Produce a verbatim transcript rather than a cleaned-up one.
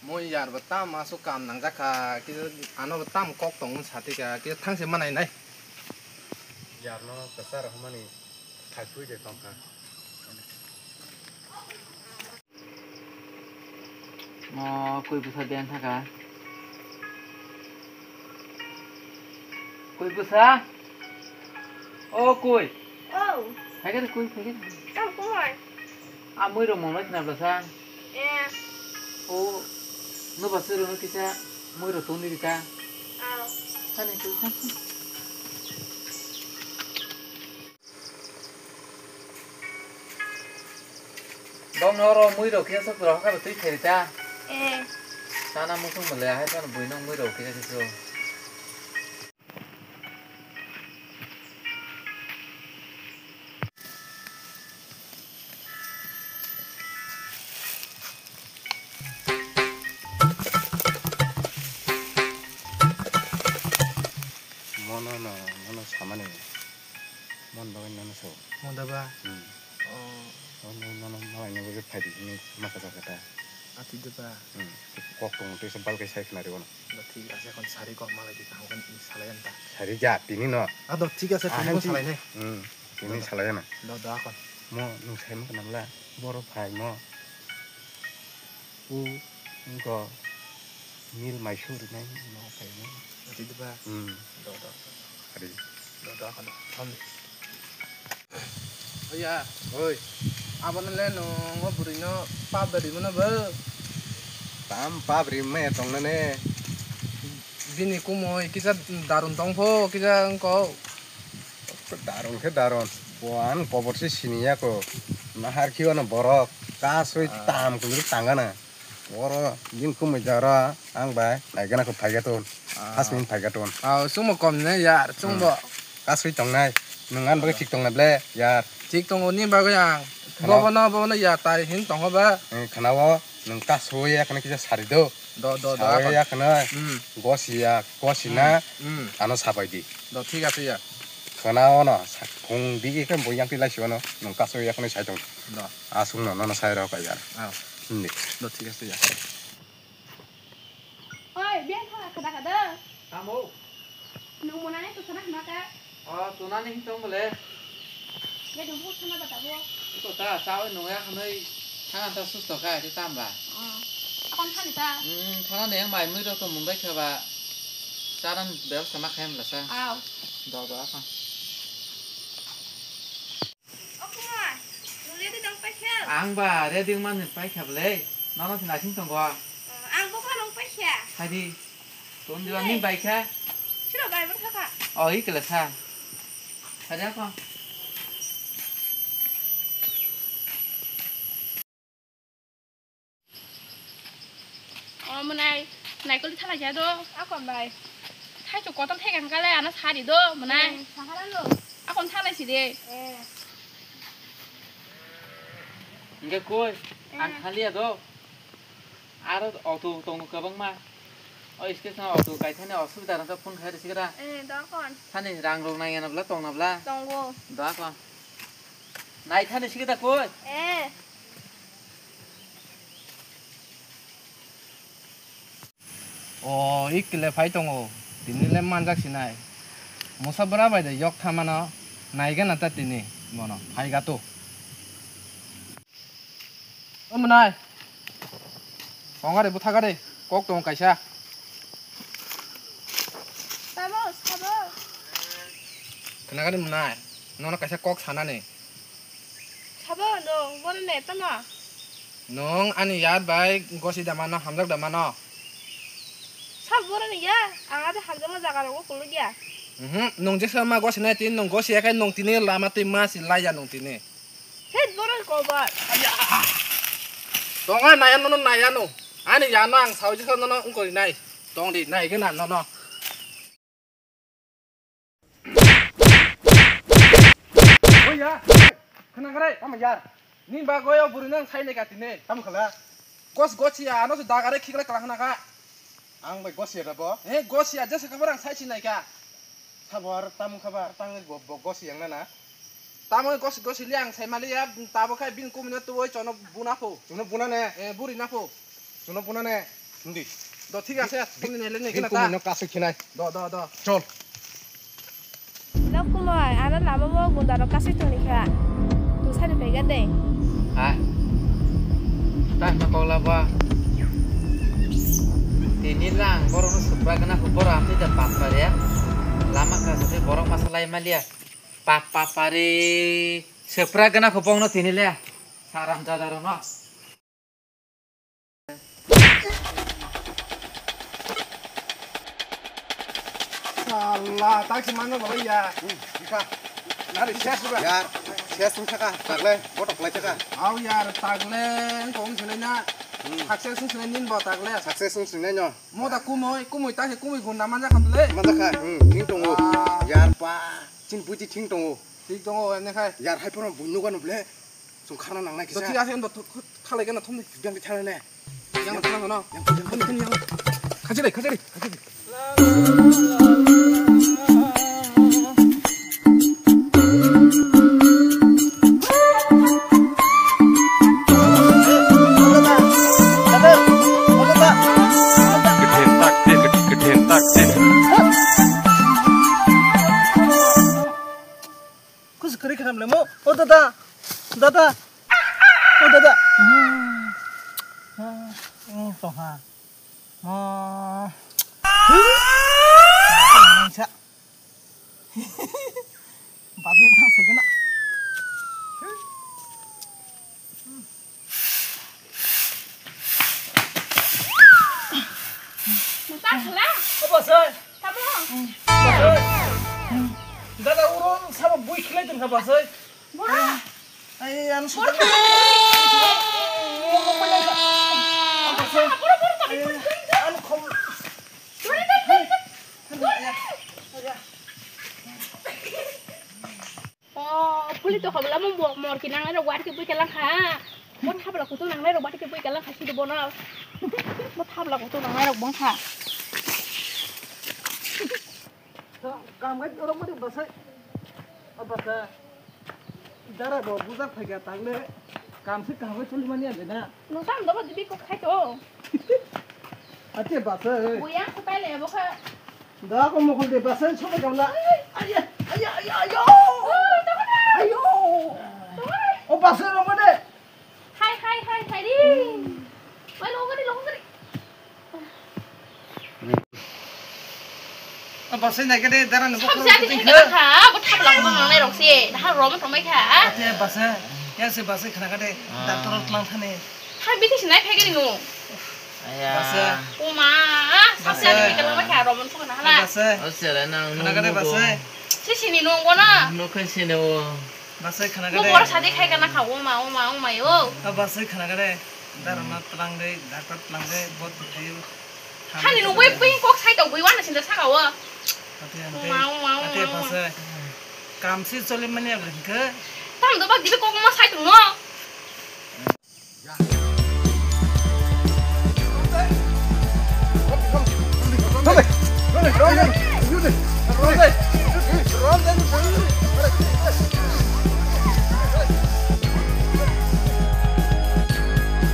Mo yar bo tam aswk kam nangjak kha, kisa ano bo tam kok tong wng sa thika, kisa thang se manai nai. Yar no kwchar hwnmani thai phui de tong kha. Mo kwi bwsa den thaka. Kwi bwsa? O kwi. Oh. Phaikhe de kwi, phaikhe de. Tam kumar. A mui rok mwnai khna bwsa. Eh. O nuba suru no kisa mui rok toni rita. Ah. Thani kwi thani. Bong noro mui rok kisa sok rok kha twi theri ta. Eh. Sana musung mole hai sana bui nong mui rok kisa kisa. Mono no, mono samani. Mon bagwi nono so. Mon da ba? Hmm. Oh. Oh, no, no, no, malai no bagwi phai di, ni maka jaga ta. Ati de ba? Hmm. Kok tong twi se balkai sai khna ribo no. Ba thik ase, kon sari kok malai di kaham kan salai anta. Sari ja, tini no. Ah, do thik ase, tini mo salai ne. Hmm. Tini salai na. Do, do, akon. Mo nung sai mo kanam la. Boro phai mo. U, go, mil mai su rinai, no, kai no. Ati diba? Hmm. Do, do. Ari. Do, do, kono. Thon. Oya. Oi. Abono le no, ngo bwrwi no pap da rimo no bo. Tam pap rim me tong na ne. Bini kumoi kisa darun tong pho, kisa wngko. Daron khe daron. Bo ang kobor se sini ya ko. Nahar khiyo no borok. Kasui tam kulu tanga na. Oro din kumui jara ang bai naigana ko phaiga ton. Ah. Hasmin phaiga ton. Ah, sumo kom ne yar, chungbo. Hmm. Kasui tongnai. Nung an bagwi thik tongnai ble yar. Thik tongo ni bagwi ang. Khana. Bobo no, bobo no ya tai hin tongo ba. Eh, khana o nung kasui ya khana kisa sari do. Do, do, do, sari akon. Ya khana. Hmm. Gosi ya, gosi na. Hmm. Ano sapai di. Do, thik ase ya. Khana o no, sa-, phung di khe bo yang pilai si o no, nung kasui ya khana sai tong. Do. Aswk no, nono sai rw kha ya. Ah. Hindi. Do, thik ase ya. Oi, biang thang khada khada. Tamo? Nung monane to sana khna ka? Oh, tunani hin tong bole. Ya dong bu sana bata bo. Ito ta, chawi nung ya khnoi thang ta susto ka, ito tam ba. Oh. Akon thani ta? Hmm, thana ne yang mai mui rok to mumbai kha ba. Charan bebostha ma khaim la sa. Aw. Do, do, akon. O Kumar, nung ready dong paikha? Ang ba ready wngmani paikha bwle. Nono se naising tongo. O, ang bokla nung paikha. Hadi. Tun diba ni baikha. Siro bai bang thaka. O, i kele sa. Hadi ako. O mwnai, naikol thala kya do? Akon bai. Thaichuk kotor thai kang kale, ano sari do, mwnai. Eh, sahara lo. Akon thala si de. Eh. Hingke koi, ang khaliya do. Aro auto tongo kwbangma. O station auto kaithani osubida rangkha phone khai rwsikra. Eh, do akon. Thani rang rok nangya nabla tong nabla. Tongo. Do akon. Nai thani sikida koi. Eh. O, ikle phai tongo. Tini le manjak sinai. Musa bwra bai de yok thamano. Naiga na ta tini. Bono. Phai gato. O mwnai. Tong gari, bwtha gari. Kok tong kaisa. Tamo, sabo. Khna gari mwnai. Nono kaisa kok sanani. Sabo, no, bono ne, tamo. Nung ani yar bai gosi da mano, hamjak da mano. Sabo bono ne ya, ang ade hamjakma jaga rogo kuluk ya. Mhm, nung jesa ma gosi nai tin, nung gosi ya kai nung tini lama twi ma si lai ya nung tini. Hei, borok kobar. Aya. Tonga naya nono naya no. Ani yano ang sawi jikha nono ungkori nai. Tong di nai gana nono. Oya. Khana gare. Tamo yar. Ni ba goyo buri nang sai ne ka tine. Tamo khala. Gos gosi ya ano se dagare khikle kala khana ka. Ang bai gosi ya bo. Eh, gosi ya jesa kabar ang sai sinai ka. Sabar, tamo khabar, tang go, bo, gosi yang nana. Tamo gosi, gosi liang sai mali ya, tabo khai bin kumino tuoi chono buna pho. Chono buna ne? Eh, buri na pho. Chono buna ne? Hindi. Do, thik ase, tini nele ne kena ta. Kumui no kasik khinai. Do, do, do. Chol. Lok kumui, ano lama mo gunda ro kasik toni kha. Tu sari pega de. Hai. Ta no kola ba. Tini lang borok no supra gana ko borok amtwi da patra ya. Lama ka se borok masa lai malia. Papa pare. Supra gana ko bong no tini le. Saram jada ro no. Sala, tak si mano lo ya. Ika. Nari ses ba. Yar, ses wng saka, tagle, botok lai saka. Au yar, tagle, kong sile na. Hmm. Success wng sile nin bo tagle. Success wng sile no. Mo da kumui, kumui tak si kumui gun na manja khan le. Manja kha, hmm, thing tongo. Ah. Yar pa, chin buji thing tongo. Thik tongo, ene khai. Yar hai poro buino gano ble. Chwng khana nangnai kisa. Thik ase, ando khalai gana thumdi. Yang thala ne. Yang thala no. Yang, yang, yang, yang. Khajiri, khajiri, khajiri. Kusu kwrwi khanam le mo. O dada. Dada. O dada. Hmm. Hmm, tongha. Mo. Sa. Babi tang segena. Apa sih? Tamo. Dada, uro sama bui khilai tong kha basai. Bora. Ai, ano sudah. Bora. Apa sih? Bora, bora, bora. Ano khom. Bora, bora, bora. Ano, ya. Ya. Oh, puli to khobla mo mo-, mor ki nangnai rok wati bui kalang kha. Mo thabla kutung nangnai rok wati bui kalang kha sido bono. Mo thabla kutung nangnai rok bong kha. Kam gai rok mo de basa. O basa. Dara bo bujak phai ga tangle. Kam se kaham choli mani ande na. Nung tam dobo dibi kok khai to. Ate basa. Buya se pai le bo kha. Da ko mokol de basa sobe gamla. Aya, aya, aya, ayo. Ayo. O basa rok mo de. Hai, hai, hai, hai ri. Oi, lo gari, lo gari. Basa nai gade dara no. Sab jati khai kana kha, bo thabla ko nangnai rok se. Da ha rom tongmai kha. Ate basa, ya se basa khana gade. Doctor tlang thane. Hai, bithi sinai phai gari no. Aya. Basa. O ma, sab jati khai kana kha, rom tong na hala. Basa. O sere nang. Khana gade basa. Si sini no gona. No khai sini o. Basa khana gade. Mo bor sadi khai kana kha, o ma, o ma, o ma yo. Basa khana gade. Dara ma tlang de, doctor tlang de, bot khai. Hani no bui bui kok sai to bui wana sinda saka o. Ate ante. O ma, o ma, o ma, o ma. Basa. Kam si choli mani abling khe. Tam do bak dibe kok ma sai tong no.